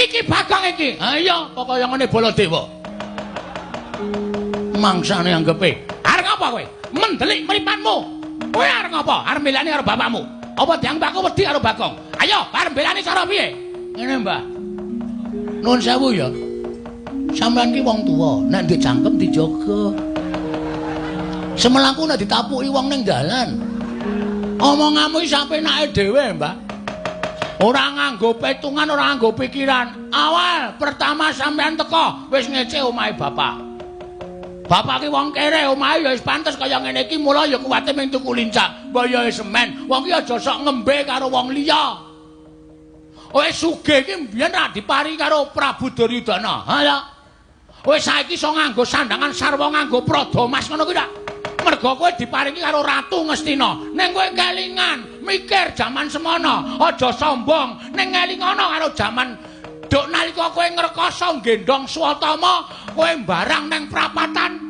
Iki Bagong iki. Ha iya, kok kaya ngene Baladewa. Mangsane anggepe. Arep ngapa kowe? Mendelik mripatmu. Kowe arep ngapa? Arep mbelani karo bapakmu. Apa dianggep aku wedi karo Bagong? Ayo, arep mbelani cara piye? Ngene, Mbah. Nuwun sewu ya. Sampeyan ki wong tuwa, nek ndek cangkem dijaga. Semelangku nek ditapuki wong ning dalan. Omonganmu iki sapenake dhewe, Mbah. Ora nganggo petungan, ora nganggo pikiran. Awal pertama sampeyan teko wis ngece omahe bapak. Bapak ki wong kere, omahe ya wis pantes kaya ngene iki, mula ya kuwate mung tuku lincak. Mbah ya semen. Wong ki aja sok ngembe karo wong liya. Wis sugih iki mbiyen ra dipari karo Prabu Duryudana. Ha ya. Wis saiki iso nganggo sandangan sarwa nganggo prada mas ngono kuwi ta. Mergo kowe diparingi karo Ratu Ngastina. Ning kowe kelingan, mikir jaman semono, aja sombong. Ning ngelingono karo jaman duk nalika kowe ngrekoso nggendhong Swatama, kowe mbarang nang prapatan.